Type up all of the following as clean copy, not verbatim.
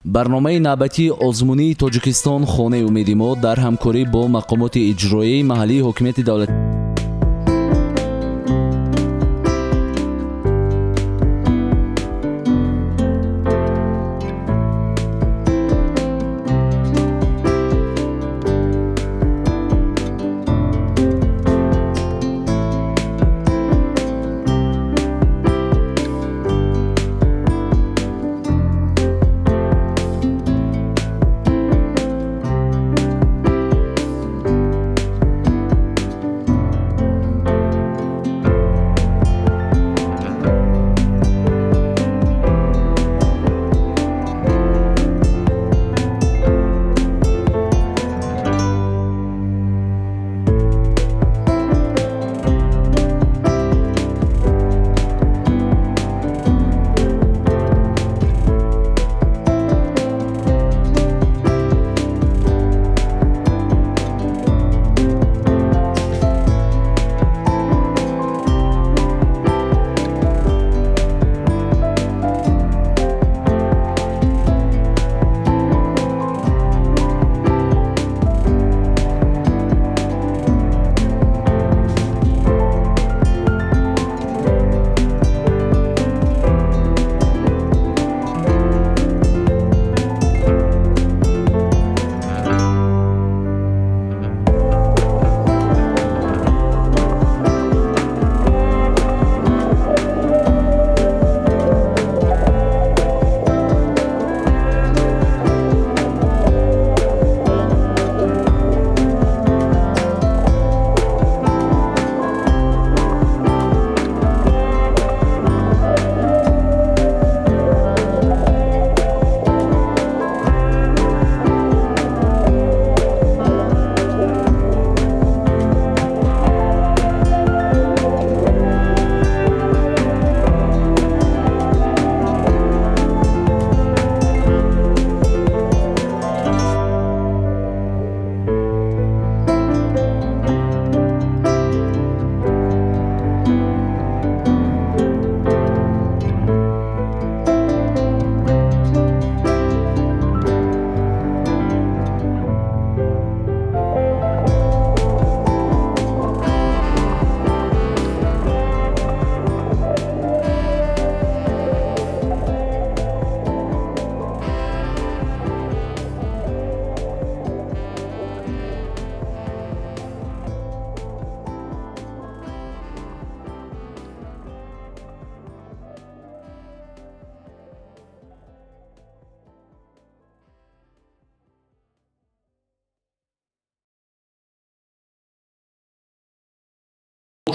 Барномаи навбатии озмунии Тоҷикистон хонаи умеди мо дар ҳамкорӣ бо мақомоти иҷроияи маҳаллии ҳокимияти давлат.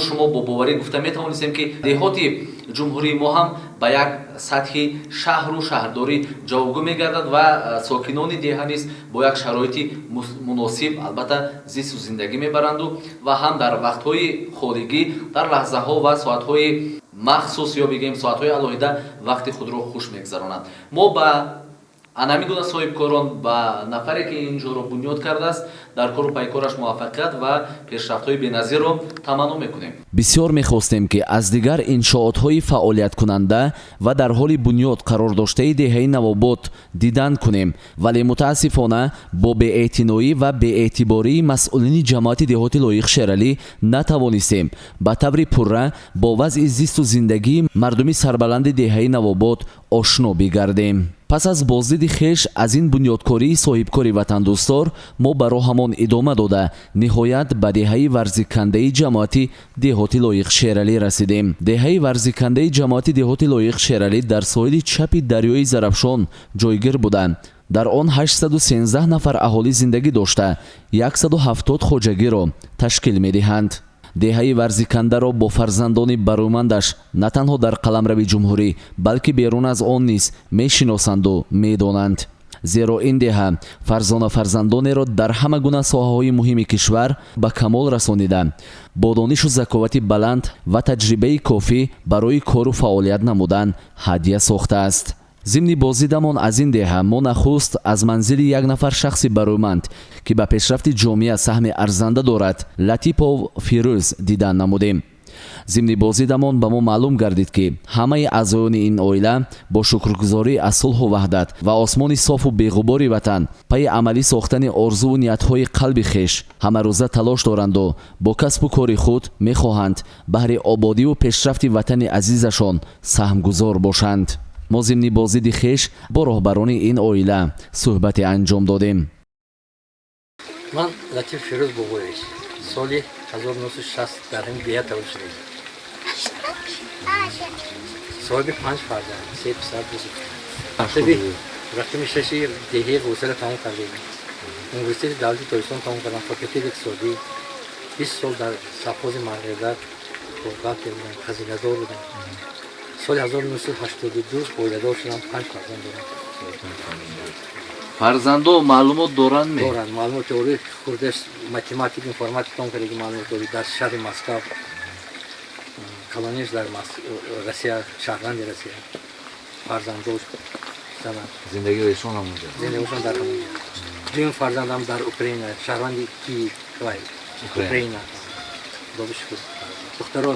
Шумо бо боварӣ гуфта метавонистем, ки деҳоти ҷумҳурии мо ҳам ба як сатҳи шаҳру шаҳрдорӣ ҷавобгӯ мегардад ва сокинони деҳа низ бо як шароити муносиб албатта зисту зиндагӣ мебаранду ва ҳам дар вақтҳои холигӣ, дар лаҳзаҳо ва соатҳои махсус ё бигем соатҳои алоҳида вақти худро хуш мегузаронанд. Мо ба ана ҳамин гуна соҳибкорон, ба нафаре, ки ин ҷоро бунёд кардааст, дар кору пайкораш муваффақият ва пешрафтҳои беназирро таманно мекунем. Бисёр мехостем, ки аз дигар иншоотҳои фаъолияткунанда ва дар ҳоли бунёд қарор доштаи деҳаи Навобод дидан кунем, вале мутаассифона бо беэътиноӣ ва беэътибории масъулини ҷамоати деҳоти Лоиқ Шералӣ натавонистем ба таври пурра бо вазъи зисту зиндагии мардуми сарбаланди деҳаи Навобод ошно бигардем. Пас аз боздиди хеш аз ин бунёдкории соҳибкори ватандӯстдор мо ба роҳамон идома дода, ниҳоят ба деҳаи Варзикандаи ҷамоати деҳоти Лоиқ Шералӣ расидем. Деҳаи Варзикандаи ҷамоати деҳоти Лоиқ Шералӣ дар соҳили чапи дарёи Зарафшон ҷойгир буда, дар он 813 нафар аҳолӣ зиндагӣ дошта, 170 хоҷагиро ташкил медиҳанд. Деҳаи Варзикандаро бо фарзандони барӯмандаш на танҳо дар қаламрави ҷумҳурӣ, балки берун аз он низ мешиносанду медонанд, зеро ин деҳа фарзона фарзандонеро дар ҳама гуна соҳаҳои муҳими кишвар ба камол расонида, бо донишу заковати баланд ва таҷрибаи кофӣ барои кору фаъолият намудан ҳадя сохтааст. Зимни боздидамон аз ин деҳа мо нахуст аз манзили як нафар шахси барӯманд, ки ба пешрафти ҷомеа саҳми арзанда дорад, Латипов Фирӯз, дидан намудем. Зимни боздидамон ба мо маълум гардид, ки ҳамаи аъзоёни ин оила бо шукргузорӣ аз сулҳу ваҳдат ва осмони софу беғубори ватан пайи амалӣ сохтани орзуву ниятҳои қалби хеш ҳамарӯза талош доранду бо касбу кори худ мехоҳанд баҳри ободиву пешрафти ватани азизашон саҳмгузор бошанд. Мо зимни боздиди хеш бо роҳбарони ин оила суҳбате анҷом додем. Ман Латиф Фирӯз Бобоевич, соли 1960 дар ҳамин деҳа таваллуд шудем. Соҳиби панҷ фарзанд, се писар, ду духтар. Мактаби рақами шаши деҳаи Ғусара тамом кардем. Университети давлати Тоҷикистон тамом кардам, факултети иқтисодӣ. 20 сол дар совхози Марғедар бухгалтер будам, хазинадор будам. Соли 1982 оиладор шудам, панҷ фарзанд дорам. Фарзандо маълумот доранд ме? Доранд, маълумоти олӣ. Хурдаш математик, информатик тамом кардаги, маълумоти олӣ дар шаҳри Москав, калониш дар Россия, шаҳрванди Россия, фарзандош, занам. Зиндагиашон ҳамонҷо? Зиндагишон дар ҳамонҷо. Дуюм фарзандам дар Украина, шаҳрванди Киев вай Украина, худо шукр. Духтаро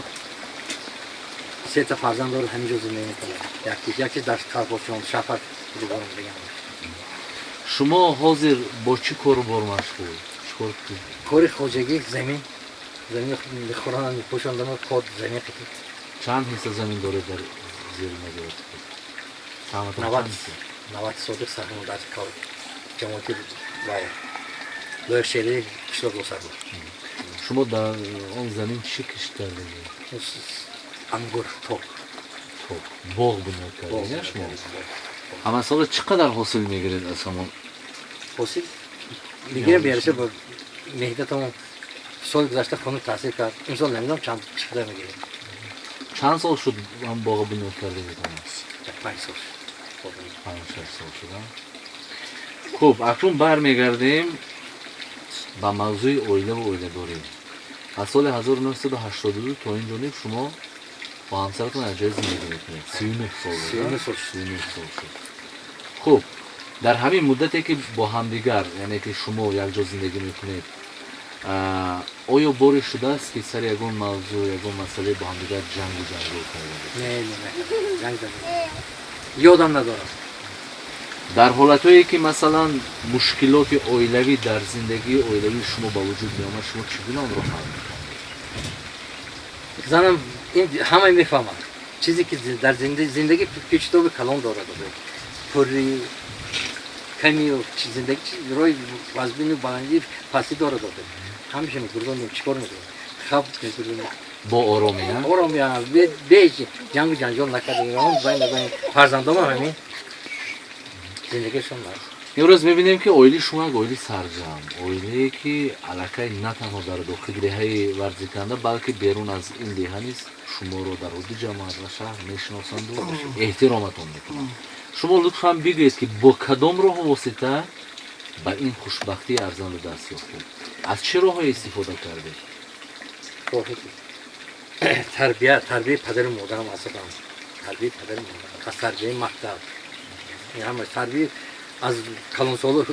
сета фарзанд дорад, ҳаминҷо зиндагӣ мекунад. Якиш дар колхозчон шафар дигорам дигам. Шумо ҳозир бо чӣ кору бор машғул? Чикор? Кори хоҷагӣ, замин, замин мехӯронам, мепӯшондам, кор замин қити. Чанд ҳисса замин доред дар зери назорати худ? Саҳматон чанд ҳисса? 90 сотих саҳм дар ҷамоати вай лоиқ шерии қишлоқ Лосар буд. Шумо дар он замин чӣ кишт кардагӣ? Ангур, ток. Ток, боғ бунёд кардед шумо. Ҳамасола чӣ қадар ҳосил мегиред аз ҳамон? Ҳосил мегирем, бераша ба меҳнатамон. Соли гузашта хунук таъсир кард, имсол намедонам чанд, чӣ қадар мегирем. Чанд сол шуд ҳам боға бунёд кардагитон? 5 сол шуд. 5-6 сол шуда. Хуб, акнун бармегардем ба мавзӯи оилаву оиладорӣ. Аз соли 1982 то ин ҷониб шумо бо ҳамсаратон якҷоя зиндагӣ мекунед. 39 сол. 39 сол. 39 сол шуд. Хуб, дар ҳамин муддате ки бо ҳамдигар, яъне ки шумо якҷо зиндагӣ мекунед, оё боре шудааст, ки сари ягон мавзӯъ, ягон масъале бо ҳамдигар ҷангу ҷанҷол карда? Не, не, ҷанг ёдам надорам. Дар ҳолатҳое ки, масалан, мушкилоти оилавӣ дар зиндагии оилавии шумо ба вуҷуд меомад, шумо чӣ гуна онро ҳал мекардед? Занам ин ҳама мефаҳмад, чизе ки дар зиндагӣ печитоби калон дорад, пурри камию зиндагӣ роҳи вазбину баландӣ, пастӣ дорад. Ҳамеша мегурдонем, чӣ кор мекунем, хаб мегурдонем. Бо оромӣ? Оромӣ, бе ҷангу ҷанҷол накардем. Байна фарзандомам ҳамин зиндагишон аст. Имрӯз мебинем, ки оилаи шумо як оилаи сарҷамъ, оилае ки аллакай на танҳо дар дохили деҳаи Варзиканда, балки берун аз ин деҳа низ шуморо дар ҳудуди ҷамоат ва шаҳр мешиносанду эҳтироматон мекунанд. Шумо лутфан бигӯед, ки бо кадом роҳу восита ба ин хушбахтии арзанда даст ёфтед? Аз чӣ роҳҳое истифода кардед? Тарбия, тарбияи падару модарам, асосан тарбияи падару модарам, аз тарбияи мактаб, ҳама тарбия аз калонсоло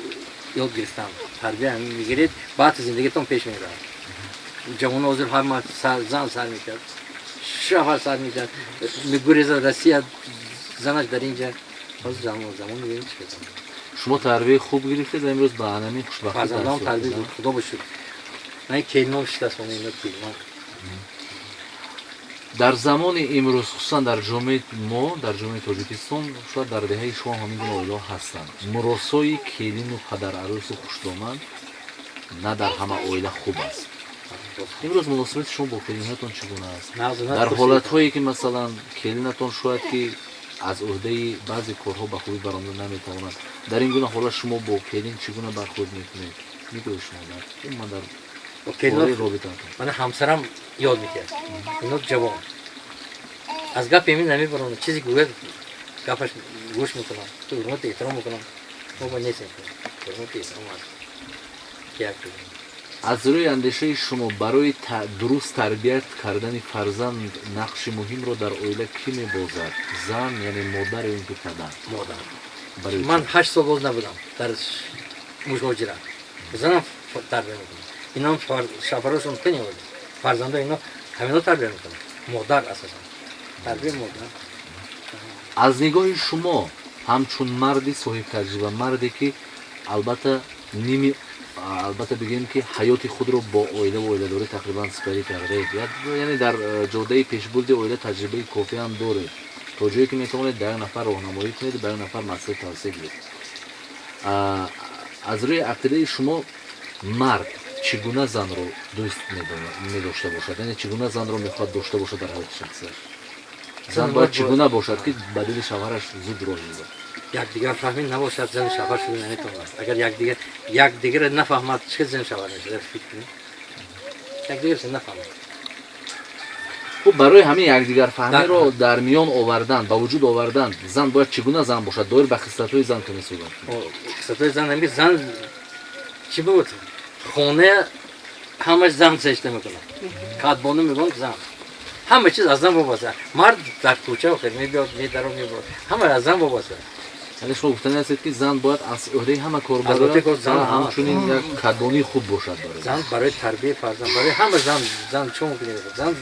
ёд гирифтам. Тарбия мегиред, баъд зиндагитон пеш меравад. Ҷавоно ҳозир ҳама зан сар мекард, шавҳар сар мекард, мегурезад Россия, занаш дар инҷа. Ҳозир замон мебинем чӣ кардам. Шумо тарбияи хуб гирифтед ва имрӯз ба ҳамин хушбахтӣ Фарзандам даст тарбия ёфтед. Худо ба шукр, ман келином шидаст, ино келином. Дар замони имрӯз, хусусан дар ҷомеаи мо, дар ҷомеаи Тоҷикистон, шояд дар деҳаи шумо ҳамин гуна оилаҳо ҳастанд, муросои келину падарарӯсу хушдоман на дар ҳама оила хуб аст. Имрӯз муносибати шумо бо келинҳоятон чӣ гуна аст? Дар ҳолатҳое ки, масалан, келинатон шояд ки аз ӯҳдаи баъзе корҳо ба хубӣ баромада наметавонад, дар ин гуна ҳолат шумо бо келин чӣ гуна бархӯрд мекунед? Мегӯед шумо дар умуман дар бораи робитаатон. Мана ҳамсарам ёд медиҳад. Ино ҷавон, аз гапи эмин намебаронад, чизе гӯяд, гапаш гӯш мекунам, ҳурмату эҳтиром мекунам. Мо ба нестем, ҳурмату эҳтиром аст як. Аз рӯи андешаи шумо, барои дуруст тарбият кардани фарзанд нақши муҳимро дар оила кӣ мебозад? Зан, яъне модар, ё ин ки падар? Модар. Барои Ман чӣ? 8 сол боз набудам дар муҳоҷират, занам тарбия мекунад. Инам шафарошон кунед, фарзандо ино. Ҳамино тарбия мекунад. Модар асосан. Тарбияи модар. Аз нигоҳи шумо ҳамчун марди соҳибтаҷриба, марде ки албатта ними, албатта бигӯем ки ҳаёти худро бо оила ва оиладорӣ тақрибан сипарӣ кардаед, яъне дар ҷодаи пешбурди оила таҷрибаи кофӣ ҳам доред, то ҷое ки метавонед ба як нафар роҳнамоӣ кунед, ба як нафар маслиҳат тавсия диҳед, аз рӯи ақидаи шумо мард чӣ гуна занро дӯст медошта бошад, яъне чӣ гуна занро мехоҳад дошта бошад дар ҳаёти шахсияш? Зан бояд чӣ гуна бошад, ки ба дили шавҳараш зуд роҳ ёбад? Якдигар фаҳмӣ набошад, зану шавҳар шуда наметавонад. Агар якдигар якдигарро нафаҳмад, чӣ зану шавҳар мешавад? Фикр кунед, якдигарро нафаҳмад. Хуб, барои ҳамин якдигарфаҳмиро дар миён овардан, ба вуҷуд овардан, зан бояд чӣ гуна зан бошад? Доир ба хислатҳои зан каме суҳбат кунед. Хислатҳои зан, ҳами зан чӣ буд, хона ҳамаш зан сешта мекунад. Кадбону мегӯям, зан ҳама чиз аз зан вобаста. Мард дар кӯча хел мебиёд, медаро, мебарад, ҳама аз зан вобаста. Яъне шумо гуфтани ҳастед, ки зан бояд аз ӯҳдаи ҳама кор Аз ӯҳдаи кор зан барояд, ҳамчунин як кадбонии хуб бошад барои зан, барои тарбияи фарзанд, барои ҳама зан. Зан чӣ мумкин, зан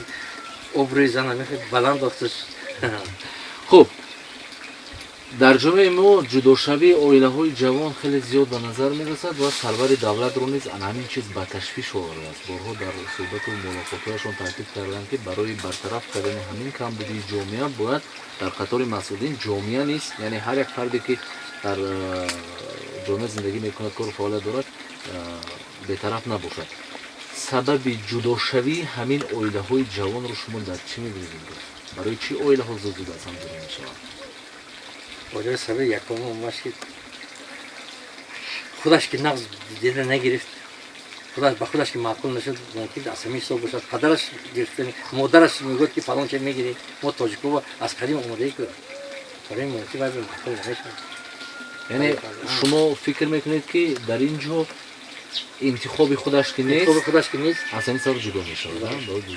обрӯи зана мехоҳад баланд охташ. Хуб, дар ҷомеаи мо ҷудошавии оилаҳои ҷавон хеле зиёд ба назар мерасад ва сарвари давлатро низ ана ҳамин чиз ба ташвиш овардааст. Борҳо дар суҳбату мулоқотҳояшон таъкид карданд, ки барои бартараф кардани ҳамин камбудии ҷомеа бояд дар қатори масъулин ҷомеа низ, яъне ҳар як фарде ки дар ҷомеа зиндагӣ мекунад, кору фаъолият дорад, бетараф набошад. Сабаби ҷудошавии ҳамин оилаҳои ҷавонро шумо дар чӣ мебинед имрӯз? Барои чӣ оилаҳо зуд зуд аз ҳам ҷудо мешаванд? Оилаи сабаби якум омаш, ки худаш ки нағз дида нагирифт, худаш ба худаш ки маъқул нашуд, мумкин аз ҳамин ҳисоб бошад. Падараш гирифта, модараш мегӯяд, ки фалон че мегирӣ. Мо тоҷикова аз қадим омодаӣ ку, барои мумкин вай маъқул намешавад. Яъне шумо фикр мекунед, ки дар ин ҷо интихоби худаш ки нест, интихоби худаш ки нест, аз ҳамин сабаб ҷудо мешавад?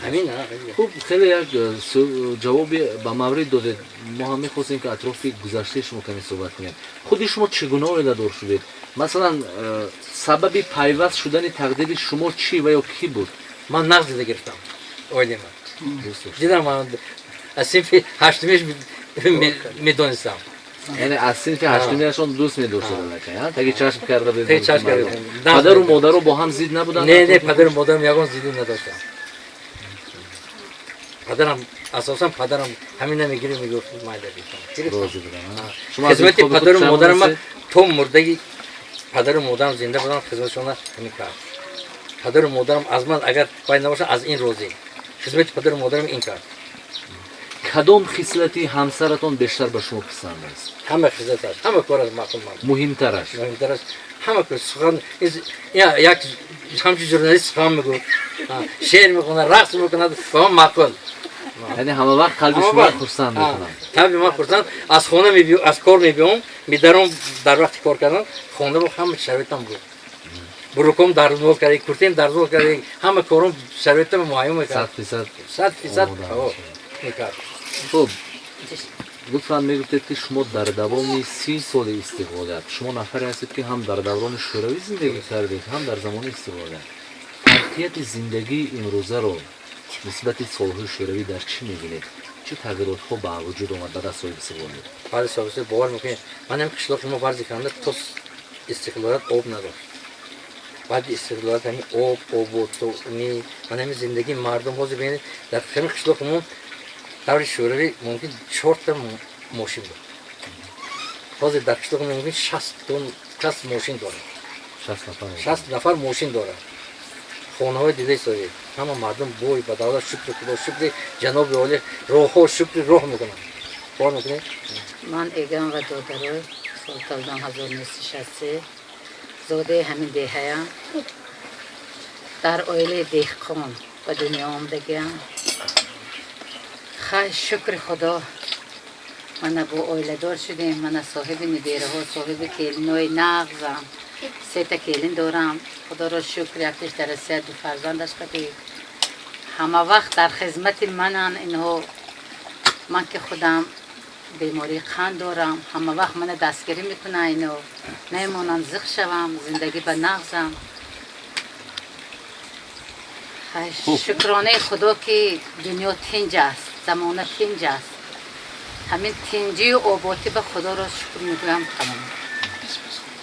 Ҳамин. Хуб, хеле як ҷавоби ба маврид додед. Мо ҳам мехостем, ки атрофи гузаштаи шумо каме суҳбат кунем. Худи шумо чӣ гуна оиладор шудед? Масалан, сабаби пайваст шудани тақдири шумо чӣ ва ё кӣ буд? Ман нағз дида гирифтам оилама. Дидам, ман аз синфи ҳаштумиш медонистам. Яъне аз синфи ҳаштумиашон дӯст медоштед аллакай, таги чашм карда? Таги чашм карда. Падару модаро бо ҳам зид набуданд? Не, падару модарам ягон зидӣ надоштам. Падарам, асосан падарам ҳамин намегирӣ, мегуфт, майла. Розӣ буданд. Хизмати падару модарам то мурдаги, падару модарам зинда буданд, хизматшона ҳамин кард. Падару модарам аз ман агар вай набошад, аз ин розӣ. Хизмати падару модарам ин кард. Кадом хислати ҳамсаратон бештар ба шумо писанд аст? Ҳама хислаташ, ҳама кораш маъқул ман. Муҳимтараш? Муҳимтараш ҳама кор, сухан, як ҳамчун журналист сухан мегӯ, шеър мехонад, рақс мекунад, ба ман маъқул. Яъне ҳама вақт қалби шуморо хурсанд мекунад? Қалби ман хурсанд. Аз хона мебиём, аз кор мебиём, медаром, дар вақти кор кардан хона ҳама шароитам буд, буруком дарзмол карда, куртем дарзмол карда, ҳама кором шароитам муайян мекард. 100%. 100% мекард. Хуб, лутфан мегуфтед, ки шумо дар давоми 30 соли истиқлолият, шумо нафаре ҳастед, ки ҳам дар даврони шӯравӣ зиндагӣ кардед, ҳам дар замони истиқлолият, фарқияти зиндагии имрӯзаро нисбати солҳои шӯравӣ дар чӣ мебинед? Чӣ тағйиротҳо ба вуҷуд омад баъд аз соҳиби истиқлолият? Баъди соҳиби, бовар мекунед, ман ҳам қишлоқи мо фарзи канда то истиқлолият об надошт. Баъди истиқлолият ҳамин об, ободонӣ, ман ҳамин зиндагии мардум. Ҳозир бинед, дар ҳамин қишлоқи мо даври шӯравӣ мумкин чорта мошин буд, ҳозир дар қишлоқи мо мумкин 60 мошин дорад. 60 нафар. 60 нафар мошин дорад. Хонаҳои дида истодед, ҳама мардум бой ба давлат. Шукри Худо, шукри ҷаноби олӣ, роҳҳо, шукри роҳ мекунанд, кор мекунед. Ман эгам ва додарой, соли таваллудам 1963, зодаи ҳамин деҳаям, дар оилаи деҳқон ба дунё омадагиам. Хай, шукри Худо, мана бо оиладор шудем, мана соҳиби нибераҳо, соҳиби келинои нағзам. Сета келин дорам, Худоро шукр, яктиш дар Россия, ду фарзандаш қади. Ҳама вақт дар хизмати манан инҳо. Ман ки худам бемории қанд дорам, ҳама вақт мана дастгирӣ мекунанд ино, намемонанд зиқ шавам, зиндагӣ ба нағзам. Шукронаи Худо, ки дунё тинҷ аст, замона тинҷ аст. Ҳамин тинҷию оботӣ ба Худоро шукр мегӯям, тамом.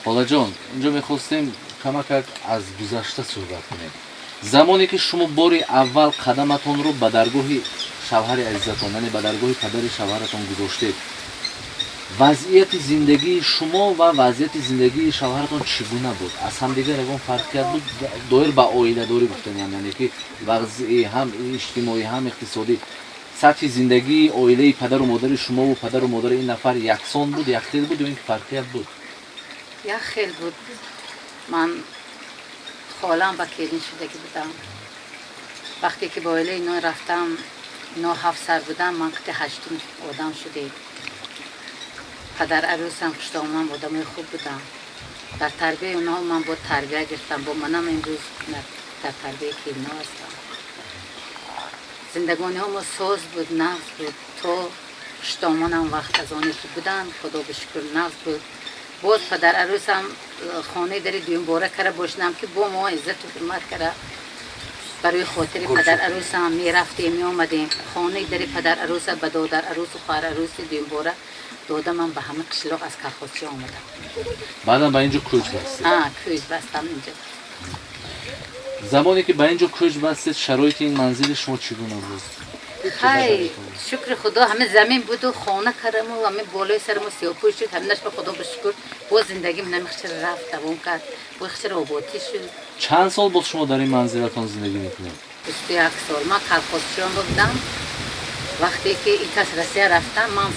Холаҷон, инҷо мехостем камакак аз гузашта суҳбат кунем. Замоне ки шумо бори аввал қадаматонро ба даргоҳи шавҳари азизатон, яъне ба даргоҳи падари шавҳаратон гузоштед, вазъияти зиндагии шумо ва вазъияти зиндагии шавҳаратон чӣ гуна буд? Аз ҳамдигар ягон фарқият буд? Доир ба оиладорӣ гуфтаниям, яъне ки вазъи ҳам иҷтимоӣ, ҳам иқтисодӣ, сатҳи зиндагии оилаи падару модари шумову падару модари ин нафар яксон буд, якхел буд ё ин ки фарқият буд? Як хел буд. Ман холам ба келин шудагӣ будам. Вақте ки ба оилаи ино рафтам, ино ҳафт сар будам, ман қити ҳаштум одам шудем. Падар арӯсам, хуштомонам одамои хуб будам. Дар тарбияи онҳо ман бо тарбия гирифтам, бо манам имрӯз дар тарбияи келино ҳастам. Зиндагониҳо мо соз буд, нағз буд. То хуштомонам вақт аз оне ки буданд, Худо ба шукр, нағз буд. Боз падар арӯсам хонаи дари дуюмбора кара бошинам, ки бо мо иззату ҳурмат кара. Барои хотири падар арӯсам мерафтем, меомадем. Хонаи дари падар арӯса ба додар арӯсу хоҳар арӯси дуюмбора дода, ман ба ҳама қишлоқ аз колхозчӣ омадам. Баъдан ба ин ҷо кӯч бастед? Кӯч бастам инҷа. Замоне ки ба ин ҷо кӯч бастед, шароити ин манзили шумо чӣ гуна буд? Хай, шукри Худо, ҳама замин буду, хона караму, ҳама болои сараму сиёпӯш шуд. Ҳаминаш ба Худо ба шукр, боз зиндагим намихчара рафт, давом кард, бо оботӣ шуд. Чанд сол боз шумо дар ин манзилатон зиндагӣ мекунед? 21 сол. Ман колхозчиён будам. Вақте ки ин кас Россия рафтам, ман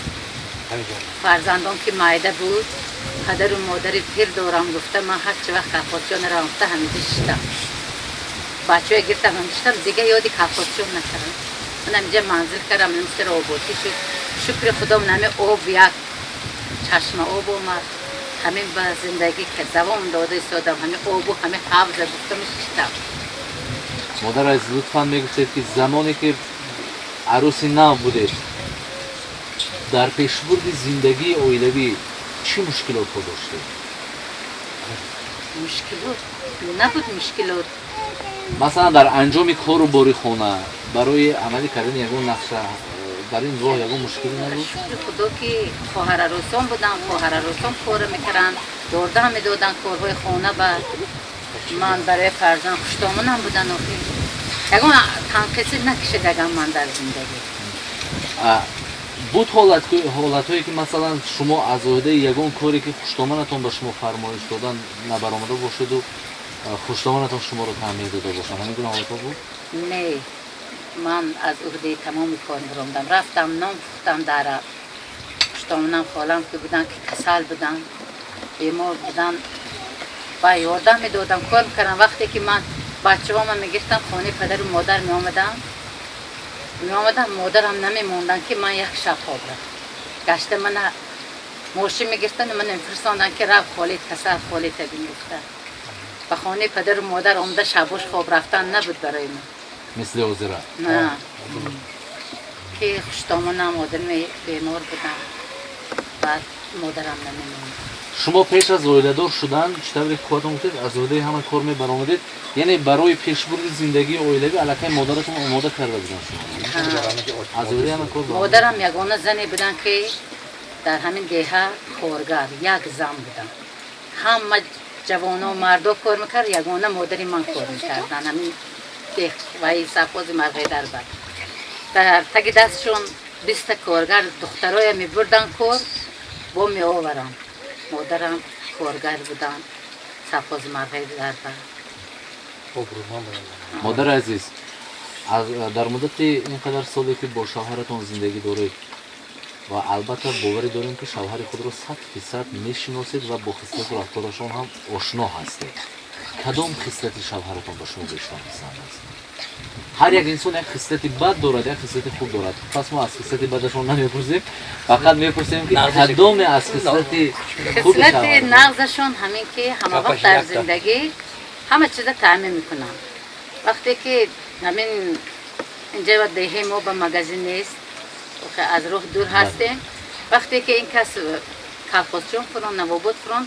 фарзандон ки майда буд, падару модари пир дорам гуфта, ман ҳарчи вақт колхозчиён рафта, ҳамиҷа шиштам. Бачаҳое гирифтам, ҳамиҷа шиштам, дига ёди колхозчиён накардам. Ман ҳамиҷа манзил кардам, мистер оботӣ шуд. Шукри Худо, нами об, як чашма об омад. Ҳамин ба зиндагӣ ки давом дода истодам, ҳамин обу ҳамин ҳавза гуфтам, шиштам. Модар азиз, лутфан мегуфтед, ки замоне ки арӯси нав будед, дар пешбурди зиндагии оилавӣ чӣ мушкилотҳо доштед? Мушкилот набуд, мушкилот. Масалан, дар анҷоми кору бори хона, барои амалӣ кардани ягон нақша, дар ин роҳ ягон мушкилӣ набуд? Шукри Худо, ки хоҳарарӯсон будам, хоҳарарӯсон кора мекарданд, ёрдам медоданд корҳои хона ба ман, барои фарзанд хуштомонам будан. Охир ягон танқисӣ накишидагам ман дар зиндагӣ. Буд ҳолатҳое, ки масалан шумо аз оҳдаи ягон коре, ки хуштоманатон ба шумо фармоиш додан, набаромада бошеду хуштоманатон шуморо таъмир дода бошанд? Ҳамин гуна ҳолатҳо буд? Не, ман аз уҳдаи тамоми кор баромадам. Рафтам, нон пухтам дар хуштомонам, холам ки буданд, ки касал буданд, бемор буданд, ба ёрдам медодам, кор мекардам. Вақте ки ман бачаҳома мегирифтам, хонаи падару модар меомадам, модарам намемонданд, ки ман як шаб хоб рафт. Гашта мана мошин мегирифтанд, мана мефирсонданд, ки рав, холит касал, холита бин гуфта. Ба хонаи падару модар омада, шабош хоб рафтан набуд барои ман. Мисли ҳозира. На, ки хуштомонам одами бемор будам, баъд модарам намемонд. Шумо пеш аз оиладор шудан, чӣ тавре ки худатон гуфтед, аз оҳдаи ҳама кор мебаромадед, яъне барои пешбурди зиндагии оилавӣ аллакай модаратон омода карда буданд шумо аз оҳдаи ҳама кор баромадед. Модарам ягона зане буданд, ки дар ҳамин деҳа коргар як зан буданд. Ҳама ҷавоно, мардо кор мекард, ягона модари ман кор мекарданд. Ҳамин деҳ ваи совхози Марғайдарбар дар таги дастшон 20-та коргар, духтароя мебурдан кор, бо меоваранд. Модарам коргар буданд совхози Марғайдарбар. Модари азиз, дар муддати ин қадар соле, ки бо шавҳаратон зиндагӣ доред, ва албатта боварӣ дорем, ки шавҳари худро 100% мешиносед ва бо хислату рафторашон ҳам ошно ҳастед, кадом хислати шавҳаратон ба шумо бештар писанд аст? Ҳар як инсон як хислати бад дорад, як хислати хуб дорад. Пас мо аз хислати бадашон намепурсем, фақат мепурсем, ки кадоме аз хислати хуби Хислати шавҳаратон? нағзашон ҳамин, ки ҳама вақт дар зиндагӣ ҳама чиза таъмин мекунанд. Вақте ки ҳамин инҷа ба деҳаи мо ба магазин нест, охе аз роҳ дур ҳастем, вақте ки ин кас колхозчиён фурон, Навобод фурон,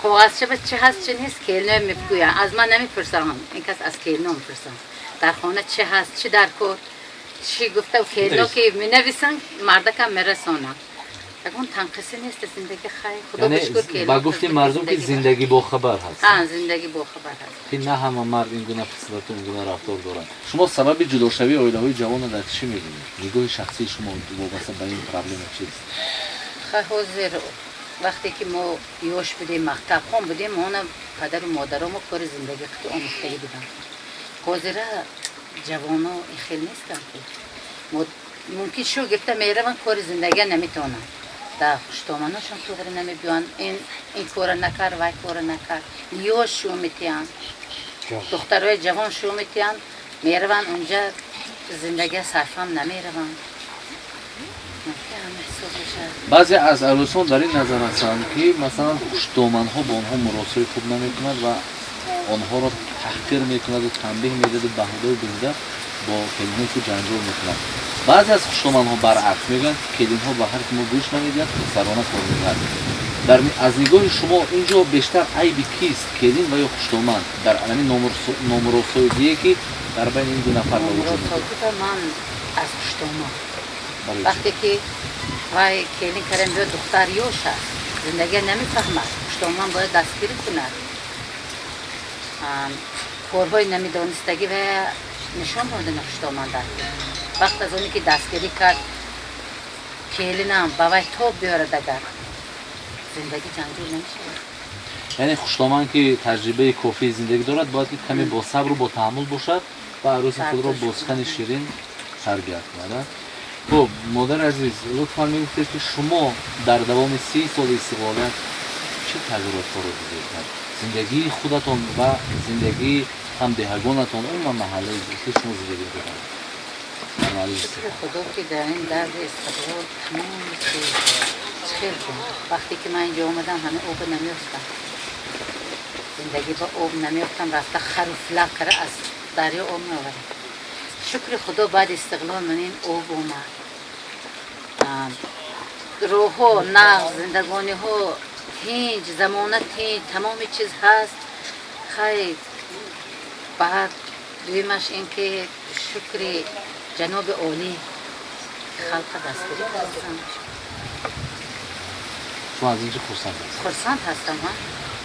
коғазча ба чӣ ҳаст, чӣ нест, келино мегӯянд. Аз ман намепурсанд, ин кас аз келино мепурсанд. Дар хона чӣ ҳаст, чӣ дар кор, чӣ гуфта, келино ки менависанд, мардакам мерасонанд. Ягон танқисӣ нест, зиндагӣ хайр, худо Яъне шукр. ба гуфти мардум, ки зиндагӣ бохабар ҳаст. Ҳа, зиндагӣ бохабар ҳаст. Ки на ҳама мард ин гуна хислату ин гуна рафтор доранд. Шумо сабаби ҷудошавии оилаҳои ҷавонро дар чӣ мебинед? Нигоҳи шахсии шумо вобаста ба ин проблема чист? Хай, ҳозир вақте ки мо ёш будем, мактабхон будем, она падару модаромо кори зиндагӣ қити омӯхтагӣ буданд. Ҳозира ҷавоно ин хел нестанд, ки мумкин шу гирифта мераванд, кори зиндагия наметавонанд, дар хуштоманошон туғри намебиёнд. Ин кора накард, вай кора накард, ёш шу метиҳанд, духтарои ҷавон шу метиҳанд, мераванд унҷа, зиндагия сарфам намераванд. Мумкин ҳама ҳисоб бошад. Баъзе аз арӯсон дар ин назар ҳастанд, ки масалан хуштоманҳо бо онҳо муросои хуб намекунад ва онҳоро таҳқир мекунаду танбеҳ медиҳаду баҳудаю беҳуда бо келинҳои худ ҷанҷол мекунад. Баъзе аз хуштоманҳо баръакс мегӯянд, ки келинҳо ба ҳарфи мо гӯш намедиҳанд, худсарона кор мекунад. Дар аз нигоҳи шумо ин ҷо бештар айби кист, келин ва ё хуштоман, дар ҳамин номуросоидие, ки дар байни ин ду нафар ба вуҷуд меояд? Номуросоида ман аз хуштоман. Барои чӣ? Вақте ки вай келин карем биё, духтар ёш аст, зиндагия намефаҳмад, хуштоман бояд дастгирӣ кунад. Корҳои намедонистагӣ ва нишон додани хуштоман дар вақт аз оне ки дастгирӣ кард, келинам ба вай тоб биёрад, агар зиндагӣ ҷанҷол намешавад. Яъне хуштоман, ки таҷрибаи кофии зиндагӣ дорад, бояд ки каме бо сабру бо таҳаммул бошад ва арӯси худро бо сухани ширин тарбият кунад, а? Хуб, модари азиз, лутфан мегуфтед, ки шумо дар давоми 30 соли истиқлолият чӣ тағйиротҳоро дидед дар зиндагии худатон ва зиндагии ҳамдеҳагонатон, умуман маҳаллаи ки шумо зиндагӣ мекунед, дар маҳаллаи Шукри худо, ки дар ин даври истиқлол тамоми чиз хел буд. Вақте ки ман инҷо омадам, ҳама об намеёфтам, зиндагӣ ба об намеёфтам, рафта хару филак кара аз дарё об меоварам. Шукри худо, баъди истиқлол ман ин об омад, роҳҳо нағз, зиндагониҳо тинҷ, замона тинҷ, тамоми чиз ҳаст. Хай, баъд дуюмаш ин ки шукри ҷаноби олӣ, халқа дастгирӣ карданд. Шумо аз ин чӣ хурсанд ҳастед? Хурсанд ҳастам, ҳа.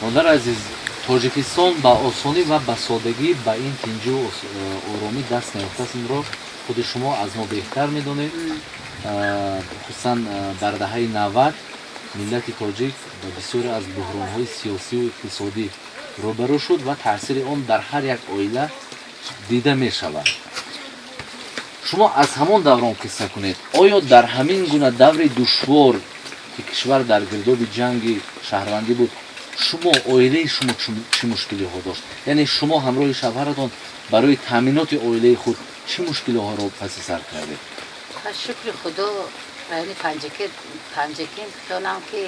Модари азиз, Тоҷикистон ба осонӣ ва ба содагӣ ба ин тинҷу оромӣ даст наёфтааст. Инро худи шумо аз мо беҳтар медонед. Хусусан дар даҳаи 90 миллати тоҷик ба бисёре аз буҳронҳои сиёсию иқтисодӣ рӯбарӯ шуд ва таъсири он дар ҳар як оила дида мешавад. Шумо аз ҳамон даврон қисса кунед. Оё дар ҳамин гуна даври душвор, ки кишвар дар гирдоби ҷанги шаҳрвандӣ буд, шумо, оилаи шумо чӣ мушкилиҳо дошт? Яъне шумо ҳамроҳи шавҳаратон барои таъминоти оилаи худ чӣ мушкилиҳоро паси сар кардед? Шукри худо, райони Панҷакент хиёлам ки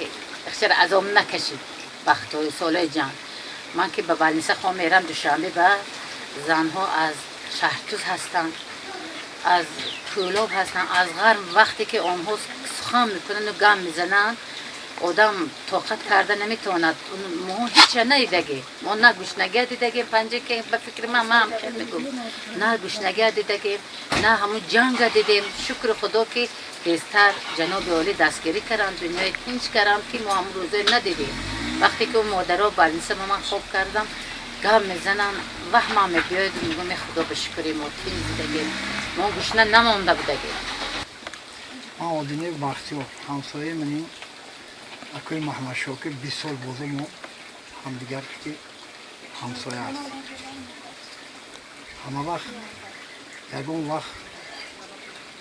ихчара азоб накашид. Вақтҳои солҳои ҷанг ман ки ба больница хом мерам Душанбе, ба занҳо аз Шаҳртуз ҳастанд, аз Кӯлоб ҳастанд, аз ғарб. Вақте ки онҳо сухан мекунанду гам мезананд, одам тоқат карда наметавонад. Мо ҳеча надидагем, мо на гушнагия дидагем. Панҷакент, ба фикри ман, ман хел мегӯм, на гушнагия дидагем, на ҳамун ҷанга дидем. Шукри худо, ки тезтар ҷаноби олӣ дастгирӣ карданд, дунёи тинч карданд, ки мо ҳамун рӯзое надидем. Вақте ки модаро больница ба ман хоб кардам, гап мезананд, ваҳмам мебиёяд, мегӯм: «Е худо, ба шукри, мо тинч дидагем, мо гушна намонда будагем». Ман Одинев Бахтиёр, ҳамсояи манин акои Маҳмадшокир, 20 сол бозо мо ҳамдигар ки ҳамсоя ҳастем. Ҳама вақт ягон вақт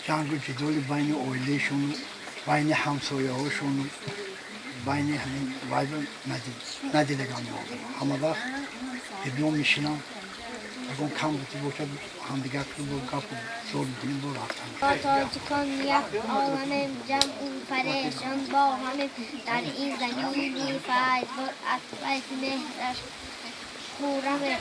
ҷангу ҷидоли байни оилаишону байни ҳамсояҳошону байни ҳамин вайба надидагам меодам. Ҳама вақт бибиён мешинам, ягон кам бути бошад, ҳамдигар бо гапу зор мекунем, бо рафтан. Мо тоҷикон як оламем, ҷамъу парешон бо ҳамем. Дар ин замини файзбор аз файзи меҳраш хӯрамем.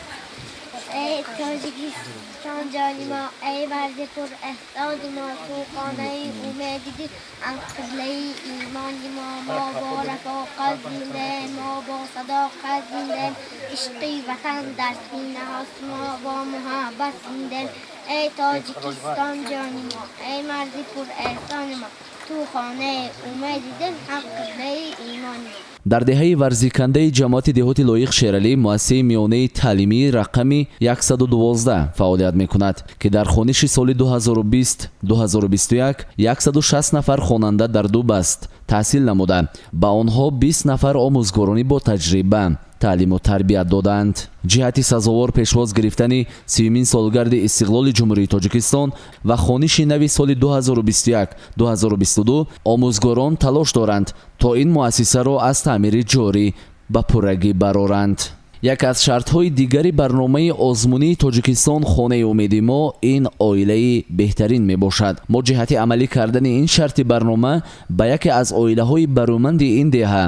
Эй Тоҷикистон, ҷони мо, эй марзи пур эҳсони мо, ту хонаи умеди дил, ҳам қиблаи имони мо. Мо бо рафоқат зиндаем, мо бо садоқат зиндаем, ишқи ватан дар синаҳост, мо бо муҳаббат зиндаем. Эй Тоҷикистон, ҷони мо, эй марзи пур эҳсони мо, ту хонаи умеди дил, ҳам қиблаи имони мо. Дар деҳаи Варзикандаи ҷамоати деҳоти Лоиқ Шералӣ муассисаи миёнаи таълимии рақами 112 фаъолият мекунад, ки дар хониши соли 2020-2021 160 нафар хонанда дар ду баст таҳсил намуда, ба онҳо 20 нафар омӯзгорони ботаҷриба таълиму тарбият додаанд. Ҷиҳати сазовор пешвоз гирифтани 30-умин солгарди истиқлоли Ҷумҳурии Тоҷикистон ва хониши нави соли 2021-2022 омӯзгорон талош доранд, то ин муассисаро аз таъмири ҷорӣ ба пуррагӣ бароранд. Як аз шартҳои дигари барномаи озмунии Тоҷикистон хонаи умеди мо ин оилаи беҳтарин мебошад. Мо ҷиҳати амалӣ кардани ин шарти барнома ба яке аз оилаҳои барӯманди ин деҳа,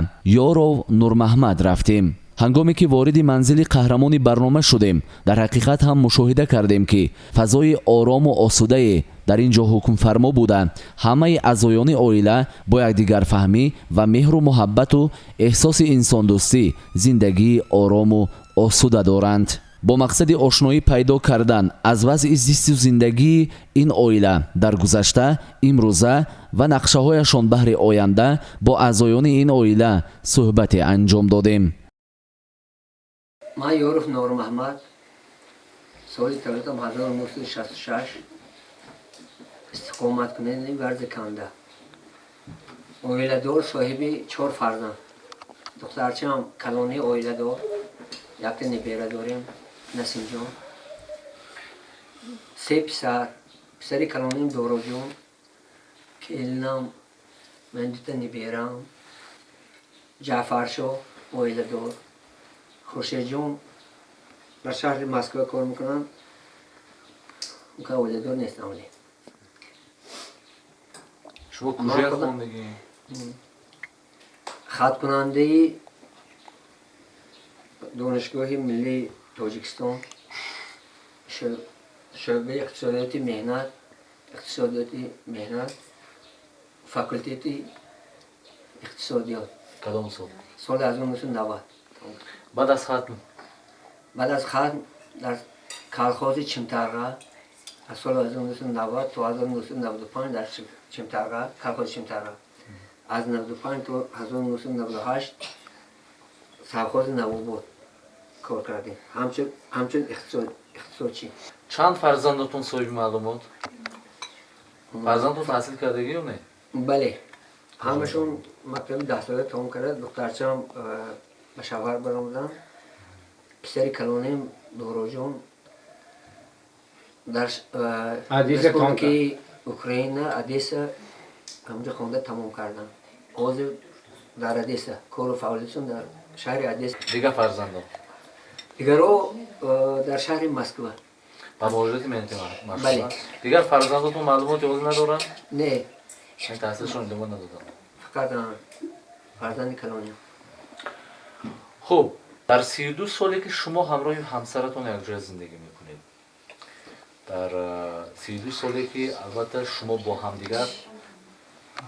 Ёров Нурмаҳмад, рафтем. Ҳангоме ки вориди манзили қаҳрамони барнома шудем, дар ҳақиқат ҳам мушоҳида кардем, ки фазои орому осудае дар ин ҷо ҳукмфармо буда, ҳамаи аъзоёни оила бо якдигарфаҳмӣ ва меҳру муҳаббату эҳсоси инсондӯстӣ зиндагии орому осуда доранд. Бо мақсади ошноӣ пайдо кардан аз вазъи зисту зиндагии ин оила дар гузашта, имрӯза ва нақшаҳояшон баҳри оянда бо аъзоёни ин оила суҳбате анҷом додем. Ман Ёров Нормаҳмад, соли таваллудам 1966, истиқоматкунандаи Варзиканда, оиладор, соҳиби чор фарзанд. Духтарчаам калонӣ оиладор, якта небера дорем, Насимҷон. Се писар: писари калоним Дороҷон, келинам, ман дута неберам, Ҷаъфаршоҳ оиладор, Хуршедҷон дар шаҳри Москва кор мекунанд, оиладор нестам вале. Шумо куҷоя хондагӣ? Хатмкунандаи Донишгоҳи миллии Тоҷикистон, шӯъбаи иқтисодиёти меҳнат, факултети иқтисодиёт. Кадом сол? Соли 1990. Баъд аз хатм? Баъд аз хатм дар колхози Чимтарға аз соли 1990 то 1995, дар Чимтарға, колхози Чимтарға, аз 95 то 1998 совхози Навобод кор кардем ҳамчун иқтисодчӣ. Чанд фарзандатон соҳиби маълумот? Фарзандатон таҳсил кардагӣ ё не? Бале, ҳамашон мактаби 10-сола тамом карда, духтарчаам ба шавҳар баромаданд. Писари калоним Дороҷон дар Республикаи Украина, Одесса, ҳамҷо хонда тамом карданд. Ҳозир дар Одесса кору фаъолиятшон, дар шаҳри Одесса. Дигар фарзандон? Дигаро дар шаҳри Москва. Ба муҳоҷирати меҳнатӣ машғуланд? Дигар фарзандотон маълумоти ҳозир надоранд? Не. Таҳсилшон идома надоданд? Фақат фарзанди калоним. Хуб, дар 32 соле, ки шумо ҳамроҳи ҳамсаратон якҷоя зиндагӣ мекунед, дар 32 соле, ки албатта шумо бо ҳамдигар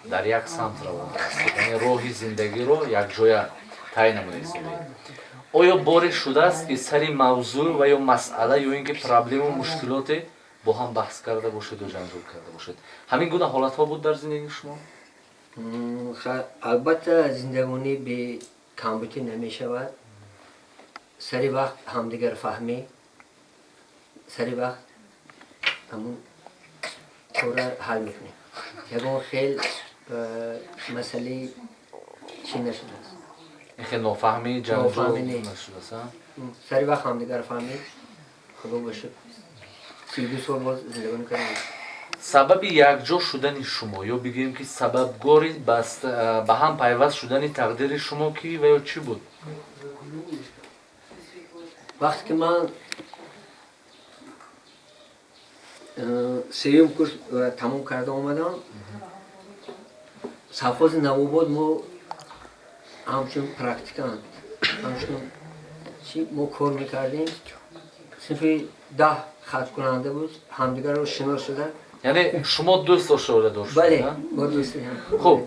дар як самт равона ҳастед, яъне роҳи зиндагиро якҷоя тай намуда истодаед, оё боре шудааст, ки сари мавзӯъ ва ё масъала ё ин ки проблему мушкилоте бо ҳам баҳс карда бошеду ҷанҷол карда бошед? Ҳамин гуна ҳолатҳо буд дар зиндагии шумо? Албатта, зиндагонӣ бе камбутӣ намешавад. Сари вақт ҳамдигарфаҳмӣ, сари вақт ҳамун кора ҳал мекунем. Ягон хел масъалаи чӣ нашудааст. Хел нофаҳмӣ, ҷанҷол Нофаҳмӣ не. нашудааст, а? Сари вақт ҳамдигарфаҳмӣ, Худо ба шукр, 32 сол боз зиндагонӣ кардем. Сабаби якҷо шудани шумо ё бигӯем, ки сабабгори ба ҳам пайваст шудани тақдири шумо ки ва ё чӣ буд? Вақте ки ман сеюм курс тамом карда омадам совхози Навобод, мо ҳамчун практикант, ҳамчун чи мо кор мекардем. Синфи 10 хаткунанда буд, ҳамдигарро шинос шуда. Яъне шумо дӯст дошта оиладор шудед? Бале, бо дӯсти. Хуб,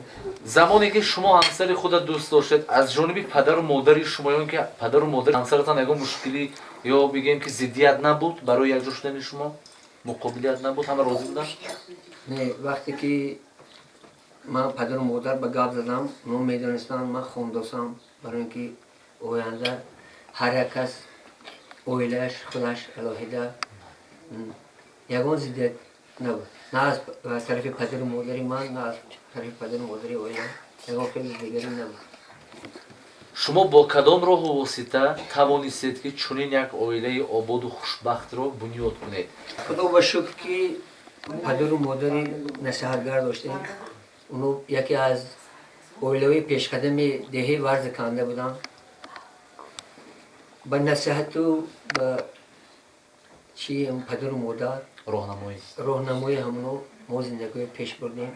замоне ки шумо ҳамсари худа дӯст доштед, аз ҷониби падару модари шумо ё ин ки падару модари ҳамсаратон ягон мушкилӣ ё бигӯем ки зиддият набуд барои якҷо шудани шумо? Муқобилият набуд? Ҳама розӣ буданд? Не, вақте ки ман падару модар ба гап задам, онҳо медонистанд, ман хондосам, барои ин ки оянда ҳар як кас оилааш худаш алоҳида, ягон зиддият набуд, на аз тарафи падару модари ман, на аз тарафи падару модари оила, ягон хеле дигаре набуд. Шумо бо кадом роҳу восита тавонистед, ки чунин як оилаи ободу хушбахтро бунёд кунед? Худо ба шукр, ки падару модари насиҳатгар доштем. Онҳо яке аз оилаҳои пешқадами деҳаи Варзи Канда буданд. Ба насиҳату ба чи падару модар, роҳнамоӣ, роҳнамои ҳамоно мо зиндагиҳои пеш бурдем.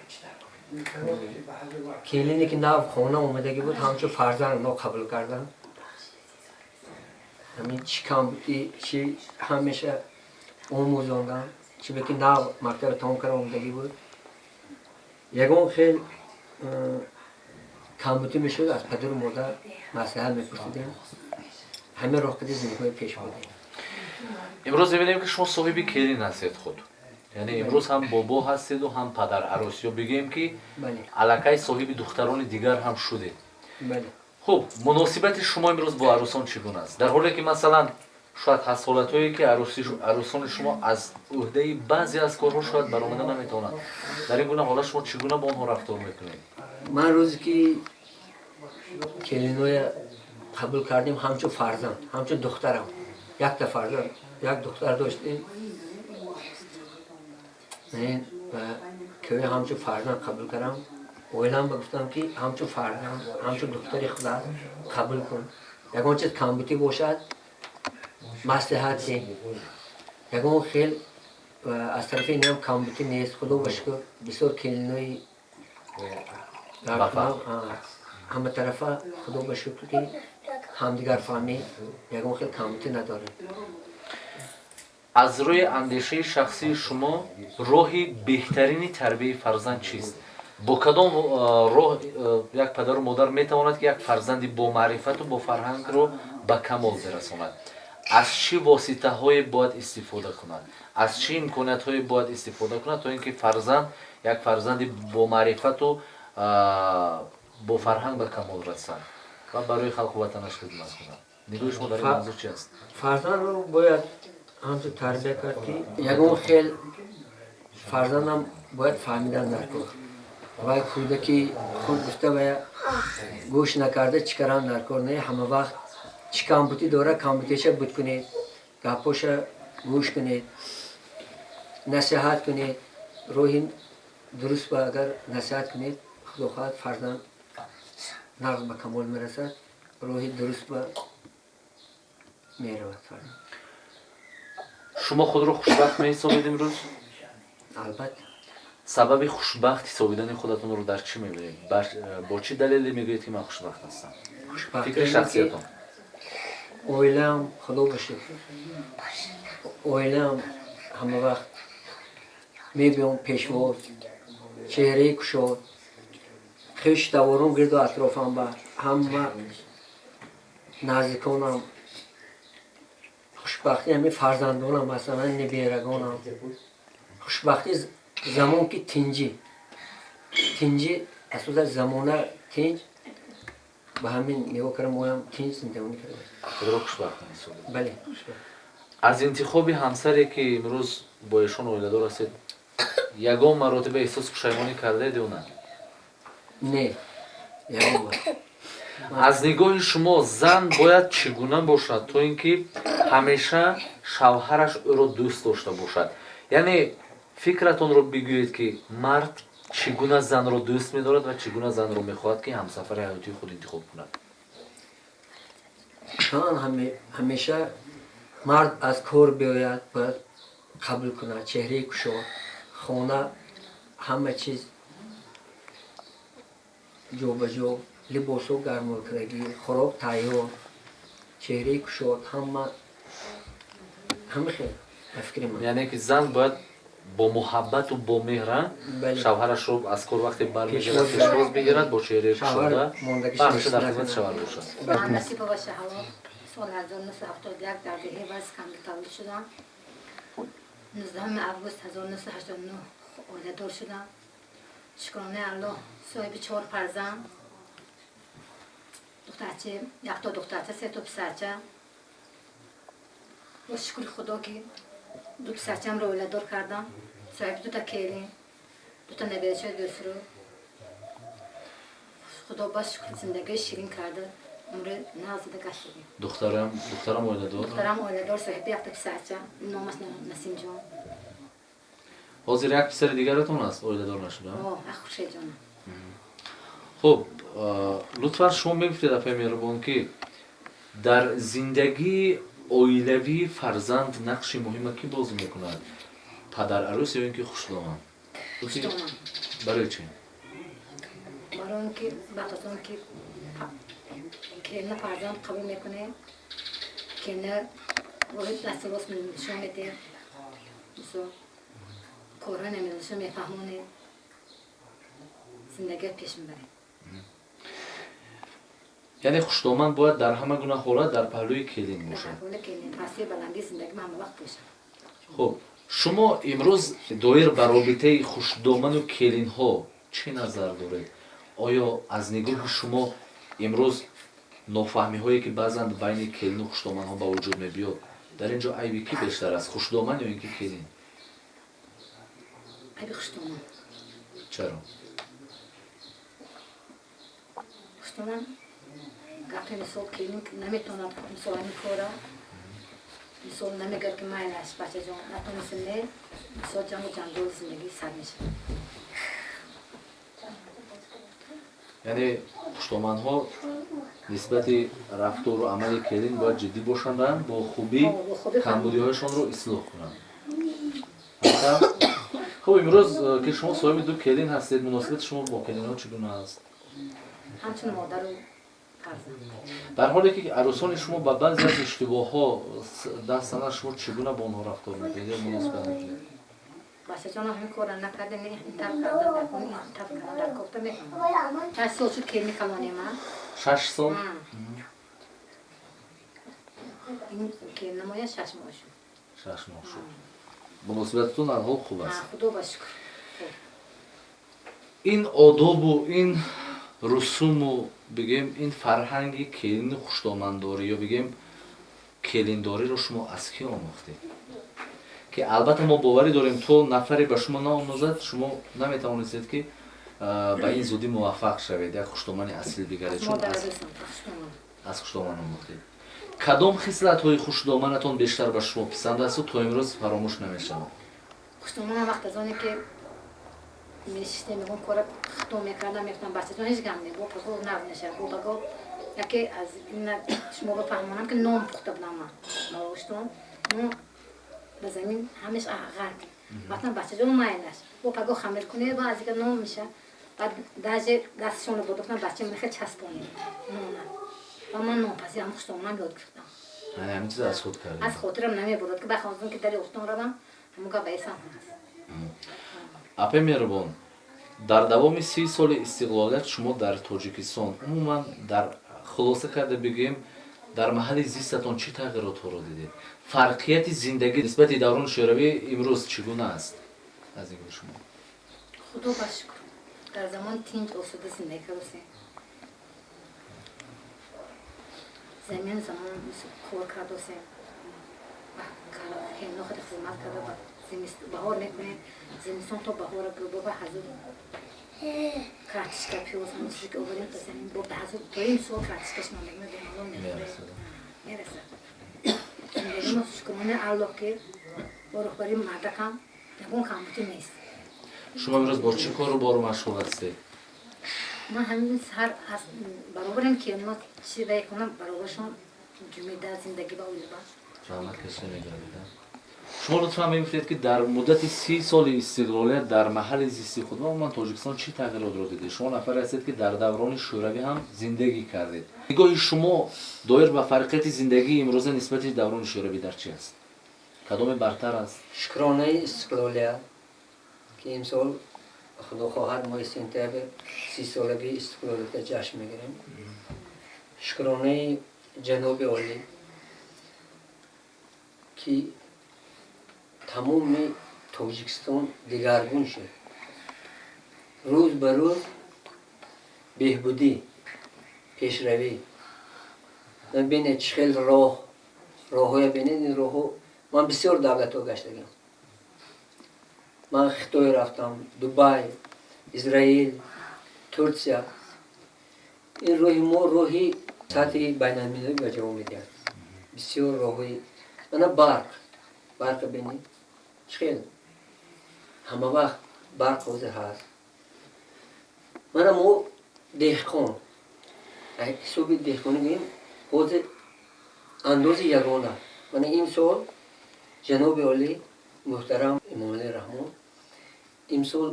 Келине ки нав хона омадагӣ буд, ҳамчун фарзанд оно қабул карданд. Ҳамин чӣ камбудӣ, чӣ, ҳамеша омӯзонданд. Чиба ки нав мактаба тамом карда омадагӣ буд, ягон хел камбудӣ мешуд, аз падару модар маслиҳат мепурсидем. Ҳамин роҳ қади зиндагиҳои пеш бурдем. Имрӯз мебинем, ки шумо соҳиби келин ҳастед худ, яъне имрӯз ҳам бобо ҳастеду, ҳам падар арӯс, ё бигӯем ки аллакай соҳиби духтарони дигар ҳам шудед. Бале. Хуб, муносибати шумо имрӯз бо арӯсон чӣ гуна аст, дар ҳоле ки, масалан, шояд ҳаст ҳолатҳое, ки арӯсони шумо аз ӯҳдаи баъзе аз корҳо шояд баромада наметавонанд? Дар ин гуна ҳолат шумо чӣ гуна бо онҳо рафтор мекунед? Ман рӯзе ки келиноя қабул кардем, ҳамчун фарзанд, ҳамчун духтарам, якта фарзанд, як духтар доштем, ки ҳамчун фарзанд қабул кардам. Оилам ба гуфтам, ки ҳамчун фарзанд, ҳамчун духтари худат қабул кун. Ягон чиз камбудӣ бошад, маслиҳат деҳ. Ягон хел аз тарафи инам камбудӣ нест. Худо ба шукр, бисёр келинои ҳама тарафа, худо ба шукр, ки ҳамдигарфаҳмӣ, ягон хел камбудӣ надорем. Аз рӯи андешаи шахсии шумо, роҳи беҳтарини тарбияи фарзанд чист? Бо кадом роҳ як падару модар метавонад, ки як фарзанди бомаърифату бофарҳангро ба камол бирасонад? Аз чӣ воситаҳое бояд истифода кунад, аз чӣ имкониятҳое бояд истифода кунад, то ин ки фарзанд як фарзанди бомаърифату бофарҳанг ба камол расад ва барои халқу ватанаш хидмат кунад? Нигоҳи шумо дар ин мавзӯъ чи аст? Фарзандро бояд ҳамчун тарбия кард, ки ягон хел фарзандам бояд фаҳмидан дар кор. Вай кӯдаки худ гуфта вая гӯш накарда, чӣ кардан дар кор не. Ҳама вақт чӣ камбудӣ дора, камбудиша буд кунед, гапоша гӯш кунед, насиҳат кунед. Роҳи дуруст ба агар насиҳат кунед, худо хоҳад, фарзанд нағз ба камол мерасад, роҳи дуруст ба меравад фарзанд. Шумо худро хушбахт меҳисобед имрӯз? Албатта. Сабаби хушбахт ҳисобидани худатонро дар чӣ мебинед? Бо чӣ далеле мегӯед, ки ман хушбахт ҳастам? Фикри шахсиятон. Оилаам, худо ба шукр, оилаам ҳама вақт мебиём пешвоз, чеҳраи кушод, хешу таворум гирду атрофам ба ҳама наздиконам. Хушбахтӣ ҳамин фарзандонам, масалан, неберагонам. Хушбахтӣ замон ки тинҷӣ, тинҷӣ, асосан замона тинҷ. Ба ҳамин нигоҳ кардам, моям тинҷ зиндагонӣ кардем. Худро хушбахт меҳисобед? Бале, хушбахт. Аз интихоби ҳамсаре, ки имрӯз бо эшон оиладор ҳастед, ягон маротиба эҳсоси пушаймонӣ кардаед ё на? Не, ягон бор. Аз нигоҳи шумо, зан бояд чӣ гуна бошад, то ин ки ҳамеша шавҳараш ӯро дӯст дошта бошад? Яъне фикратонро бигӯед, ки мард чӣ гуна занро дӯст медорад ва чӣ гуна занро мехоҳад, ки ҳамсафари ҳаётии худ интихоб кунад. Зан ҳамеша мард аз кор биёяд, бояд қабул кунад, чеҳраи кушод, хона ҳама чиз ҷобаҷо, либосҳо гармокардагӣ, хӯрок тайёр, чеҳраи кушод, ҳама. Ҳама хел ба фикри ман. Яъне ки зан бояд бо муҳаббату бо меҳра Бале. шавҳарашро аз кор вақте бармегардад, Пешвоз пешвоз бигирад, бо чеҳраи Шавҳар кушода мондагиш ва ҳамеша дар накунад. хизмати шавҳар бошад. Ман Насипова Шаҳло, соли 1971 дар деҳаи Вазканд таваллуд шудам. 19 август 1989 оиладор шудам. Шукронаи Аллоҳ, соҳиби чор фарзанд. Духтарча, якто духтарча, сето писарча. Бо шукри Худо, ки ду писарчамро оиладор кардам. Соҳиби дута келин, дута наберачаи дӯсрӯ. Худо ба шукр, зиндагии ширин карда, умри нағзида гаштагӣ. Духтарам оиладор? Духтарам оиладор, соҳиби якта писарча, номаш Насимҷон. Ҳозир як писари дигаратон аст, оиладор нашуда? О, Хуршедҷонам. Хуб, лутфан шумо мегуфтед, апаи меҳрубон, ки дар зиндагии оилавии фарзанд нақши муҳима кӣ бозӣ мекунад, падар арӯс ё ин ки хушдоман? Хушдоман. Барои чӣ? Барои он ки вақт аз он ки келина фарзанд қабул мекунем, келина роҳи дасти рост нишон медиҳем, мисол, корҳои намедонишо мефаҳмонем, зиндагиро пеш мебарем. Яъне хушдоман бояд дар ҳама гуна ҳолат дар паҳлӯи келин Дар бошад. ҳоли келин пастии баландии зиндагӣ ҳама вақт бошад. Хуб, шумо имрӯз доир ба робитаи хушдоману келинҳо чӣ назар доред? Оё аз нигоҳи шумо имрӯз нофаҳмиҳое, ки баъзан байни келину хушдоманҳо ба вуҷуд мебиёд, дар ин ҷо айби кӣ бештар аст, хушдоман ё ин ки келин? Айби хушдоман. Чаро? Хушдоман гапи, мисол, келин наметавонад, мисол, ҳамин кора, мисол, намегӯяд, ки майлаш, бачаҷон, натонистем, не, мисол, ҷангу ҷанҷоли зиндагӣ сар мешавад. Яъне хушдоманҳо нисбати рафтору амали келин бояд ҷиддӣ бошанд, бо хубӣ О, бо хубӣ. камбудиҳояшонро ислоҳ кунанд. Ҳамин? Хуб, имрӯз ки шумо соҳиби ду келин ҳастед, муносибати шумо бо келинҳо чӣ гуна аст? Ҳамчун модару фарзанд. Дар ҳоле ки арӯсони шумо ба баъзе аз иштибоҳҳо даст зананд, шумо чӣ гуна бо онҳо рафтор мекунед ё муносибат мекунед? Бачаҷонам, ҳамин корро накардем, ин тарф кардан дар кун, ин тарф кардан дар кофта мекунам. 6 сол шуд келини калони ман. 6 сол? Ин келинамоя 6 моҳ шуд. 6 моҳ шуд. Муносибататон алҳол хуб аст? Худо ба шукр, хуб. Ин одобу ин русуму, бигем, ин фарҳанги келину хушдомандорӣ ё бигем келиндориро шумо аз кӣ омӯхтед? Ки албатта мо боварӣ дорем, то нафаре ба шумо наомӯзад, шумо наметавонистед, ки ба ин зудӣ муваффақ шавед, як хушдомани асил бигаред. Аз Чун модар арӯсам, хушдоман. Аз хушдоман омӯхтед. Кадом хислатҳои хушдоманатон бештар ба шумо писанд асту то имрӯз фаромӯш намешавад? Хушдоманам вақт аз оне ки мешистем, мегӯм, кора хато мекардам, мегуфтам: «Бачаҷон, ҳеҷ гам не, бо паго нав мешавад, бо паго». Яке аз ина шумо бафаҳмонам, ки нон пухта будам ман, маоштон нон ба замин ҳамеш ғарқ. Вақтам: «Бачаҷон, майлаш, бо паго хамир кунед, ба аз ига нон меша». Баъд даже дастшонро бурда, гуфтам: «Бача, ман хел часпонед нона». Ва ман нонпазӣ ҳам хушдоманам ёд гирифтам. Яъне ҳамин чиз аз худ кардед? Аз хотирам намебурад, ки бахозун ки дари устон равам, ҳамун гап ба эсам ҳаст. Апаи меҳрубон, дар давоми 30 соли истиқлолият шумо дар Тоҷикистон, умуман, дар хулоса карда бигӯем, дар маҳалли зистатон чӣ тағйиротҳоро дидед? Фарқияти зиндагӣ нисбати даврони шӯравӣ имрӯз чӣ гуна аст аз нигоҳи шумо? Худо ба шукр, дар замони тинҷ, осуда зиндагӣ кардосем, замин замон кор кардосем, хелно худ хизмат карда, баҳор мекунем, зимистон то баҳора ба ҳазур картишка, пиёз, ҳамон чизе ки оварем ба замин, бо ба ҳазур то ин сол картишкаш мемекунем, бемалол мехӯрем. Мерасад. Мерасад. Зиндагӣ мо, шукронаи Аллоҳ, ки бо роҳбарии мардакам ягон камбудӣ нест. Шумо имрӯз бо чӣ кору бору машғул ҳастед? Ман ҳамин сар аз баробарем ки мо чи вай кунам, баробаршон ҷумида зиндагӣ ба оила. Раҳмат кашида мегардед. Шумо лутфан мегуфтед, ки дар муддати 30 соли истиқлолият дар маҳалли зисти худ ва умуман Тоҷикистон чӣ тағйиротро дидед? Шумо нафаре ҳастед, ки дар даврони шӯравӣ ҳам зиндагӣ кардед. Нигоҳи шумо доир ба фарқияти зиндагии имрӯза нисбати даврони шӯравӣ дар чӣ аст? Кадоме бартар аст? Шукронаи истиқлолият, ки имсол, худо хоҳад, моҳи сентябр 30-солагии истиқлолията ҷашн мегирем. Шукронаи ҷаноби олӣ, ки тамоми Тоҷикистон дигаргун шуд, рӯз ба рӯз беҳбудӣ, пешравӣ. Бинед, чӣ хел роҳ, роҳҳоя бинед, ин роҳҳо. Ман бисёр давлатҳо гаштагам, ман Хитой рафтам, Дубай, Израил, Турсия. Ин роҳи мо роҳи сатҳи байналмилалӣ ба ҷавоб медиҳад. Бисёр роҳҳои мана барқ, барқа бинед, чӣ хел ҳама вақт барқ ҳозир ҳаст. Мана мо деҳқон, ҳисоби деҳқонӣ гӯем, ҳозир андози ягона. Мана имсол ҷаноби олӣ муҳтарам Эмомалӣ Раҳмон имсол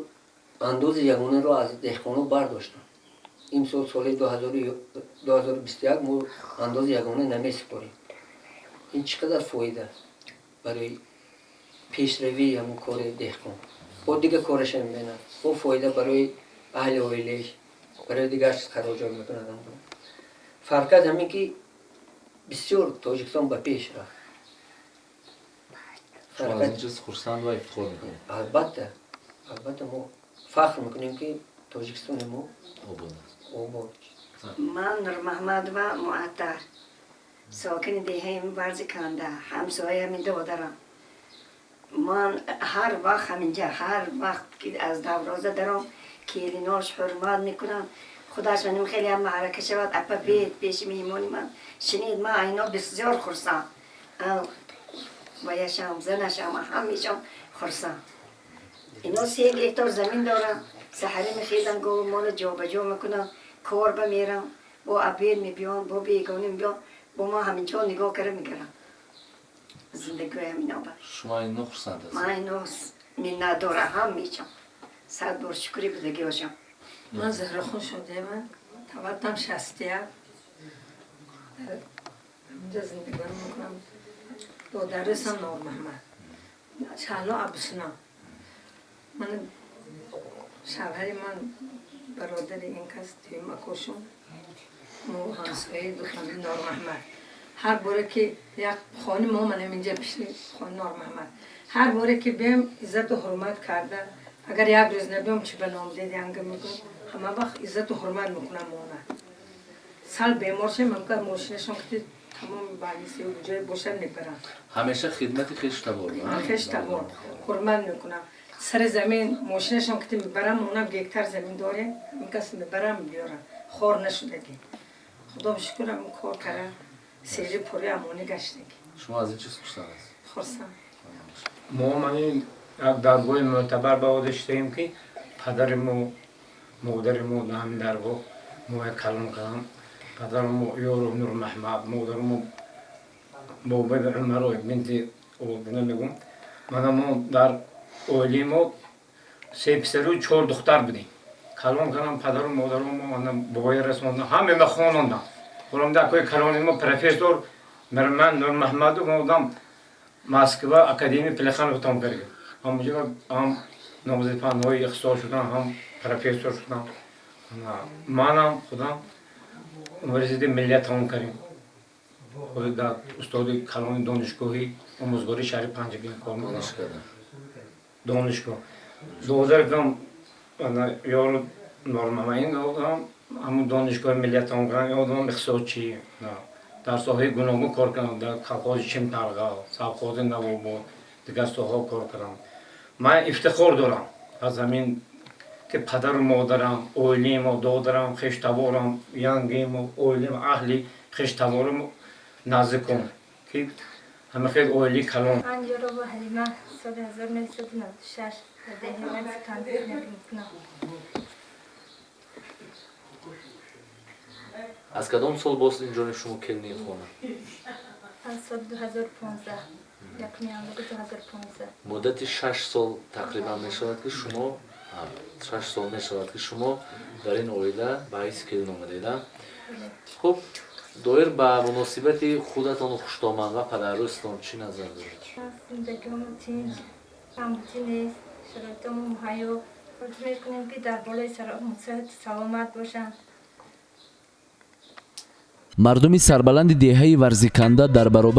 андози ягонаро аз деҳқонон бардоштанд. Имсол, соли 2021, мо андози ягона намесупорем. Ин чӣ қадар фоида барои пешравии ҳамун кори деҳқон, бо дигар кораша мебинад, бо фоида барои аҳли оилаиш, барои дигар чиз хароҷот мекунад. Фарқият ҳамин, ки бисёр Тоҷикистон ба пеш рафт. Шумо аз ин чиз хурсанд ва ифтихор мекунед? Албатта, албатта, мо фахр мекунем, ки Тоҷикистони мо обод аст. Обод. Ман Нурмаҳмадова Муаттар, сокини деҳаи Варзи Канда, ҳамсояи ҳамин додарам. Ман ҳар вақт ҳаминҷа, ҳар вақт ки аз давроза даром, келинош ҳурмат мекунам. Худаш маним хеле ҳам маърака шавад: «Апа, бед пеши меҳмони ман шинед». Ман айно бисёр хурсанд, ваяшам, занашам, ҳамешам хурсанд. Ино 3 гектар замин дорам. Саҳарӣ мехезам, гову мола ҷобаҷо мекунам, кор ба мерам, бо обед мебиён, бо бегонӣ мебиён, бо ма ҳаминҷо нигоҳ кара мегарам зиндагиҳои ҳаминоба. Шумо ино хурсанд ҳастед? Ман ино миннатдора ҳамечам, сад бор шукри будагиҳошам. Ман Зуҳрахон Шодиева, таваллудам 61, инҷа зиндагӣ мекунам. Додарисам Нормаҳмад, Шаҳло Абусина. Ман шавҳари ман бародари ин кас, дуюм акошон. Мо ҳамсояи духтари Нормаҳмад. Ҳар боре ки як хони мо манам инҷа, пиши хони Нормаҳмад, ҳар боре ки бием, иззату ҳурмат карда. Агар як рӯз набиём, чи ба ном дед янга мегӯм, ҳама вақт иззату ҳурмат мекунам. Мона сал бемор шем, амка мошинашон ки тамоми больница ҷое бошад, мебарам. Ҳамеша хидмати хештабор. Хештабор ҳурмат мекунам. Сари замин мошинашон ки мебарам, онам гектар замин дорем, кас мебарам, мебиёрам, хор нашудагӣ. Худо шукр, ам кор кара, сери пури амонӣ гаштагӣ. Шумо аз ин чиз хурсанд ҳастед? Хурсанд. Мо мани як даргоҳи мӯътабар ба доштаем, ки падари мо, модари мо дар ҳамин даргоҳ мо як калон кардам. Падари мо Ёру Нурмаҳмад, модари мо Бобаи Умаро бинти обуна мегум. Мана мо дар оилаи мо се писару чор духтар будем. Калон кардам, падару модару мо ана бобоя расондам, ҳаме ма хонондам. Хуломда акои калони мо профессор Мирман Нурмаҳмадов одам Москва академия Плеханов тамом кард. Ҳамонҷо ҳам номзади фанҳои иқтисод шудам, ҳам профессор шудам. Манам худам университети миллият тамом кардем. Худ дар устоди калони донишгоҳи омӯзгории шаҳри Панҷакент кор мекунам. Донишгоҳ. Додаркам ёру Нормамаин одам ҳамун донишгоҳи миллият тамом кардам, одамам иқтисодчӣ, дар соҳаи гуногун кор кардам, дар колхози Чимтарға, совхози Навобод, дигар соҳаҳо кор кардам. Ман ифтихор дорам аз ҳамин, ки падару модарам, оилаи додарам, хештаворам, янгимо, оилаи аҳли хештаворам, наздикон, ки ҳама хел оилаи калон. Ман Ёрова Ҳалима, соли 1996 дар деҳаи Варзи Канда зиндагӣ мекунам. Аз кадом сол боз инҷони шумо келини хона? Аз соли 2015, 1 январи 2015. Муддати 6 сол тақрибан мешавад, ки шумо, 6 сол мешавад, ки шумо дар ин оила ба ҳайси келин омадед. Хуб. Доир ба муносибати худатону хуштоман ва падаррӯстон чӣ назар доред? Зиндагиҳомо тинҷ, камбудӣ нест, шароитомо муҳайё. Орзу мекунем, ки дар болои сиҳату саломат бошанд. Мардуми сарбаланди деҳаи Варзиканда дар баробари